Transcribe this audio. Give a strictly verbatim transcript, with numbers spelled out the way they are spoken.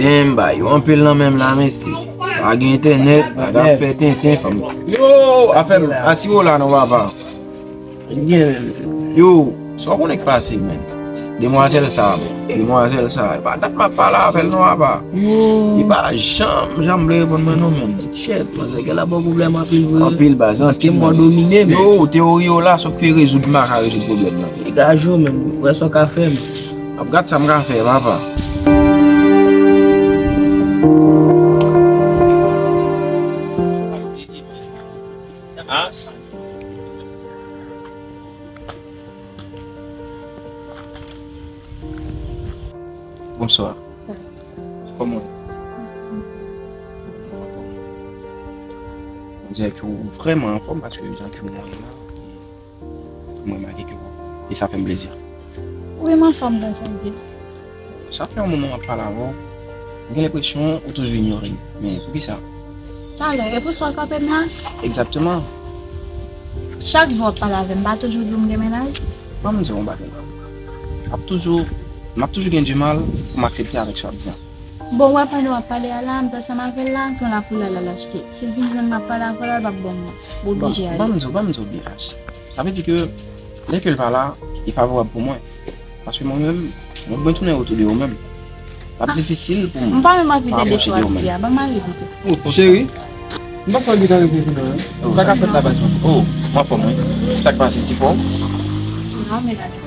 Menm bay, yo anpil nan menm la, mesye. Pa gen entènèt, bagay ap fè tenten, fanm. Yo, afè m, asire w la non, papa. Yo, sa w konnen k pase, menm. Demwazèl sa, menm. Demwazèl sa, e pa dat m ap pale avè l non, papa. Li pa janm, janm vle reponn mwen non, menm. Chèf, manzè gen la bon pwoblèm anpil vre. Anpil baz, anpil. Paske m domine, menm. Yo, teyori yo la, sòf ke rezoud m pa ka rezoud pwoblèm nan. Degaje w, menm. Wè sa w ka fè, menm. M ap gad sa m ka fè, papa. Bonswa. Kòman w ye? On dirè ke w vrèman anfòm paske jan ke w ye la. Mwen remake ke w, e sa fè m plezi. Wi, m anfòm, gras a Dye. Sa fè yon moman m ap pale avè w. M gen lenpresyon ou toujou inyore m. Men poukisa? Talè, e pou sa w kanpe m la? Egzakteman. Chak jou w ap pale avè m, m pa toujou di w m gen mennaj? Ban m di w yon bagay. M ap toujou, m ap toujou gen dimal pou m aksepte avèk sa w ap di an. Bon, w wè pandan w ap pale a la, m t ansanm avè l la, se yon lapoulay l al achte. Si l vin jwenn m ap pale avè l, l p ap ban m non. M oblije ale. Ban m di w, ban m di w, B H. Sa vle di ke lè ke l pa la, li favorab pou mwen. Paske mwen menm, mwen mwen tounen otou de yo menm. L ap difisil pou m pa rapwoche de yo menm. M pa menm anvi tande sa w ap di a, ban m ale pito. Cheri, m panse w gentan reflechi non, wi. Sa k ap fèt la, baz mwen? Oh, m anfòm, wi. Sa k pase, ti fò? Non, men gade.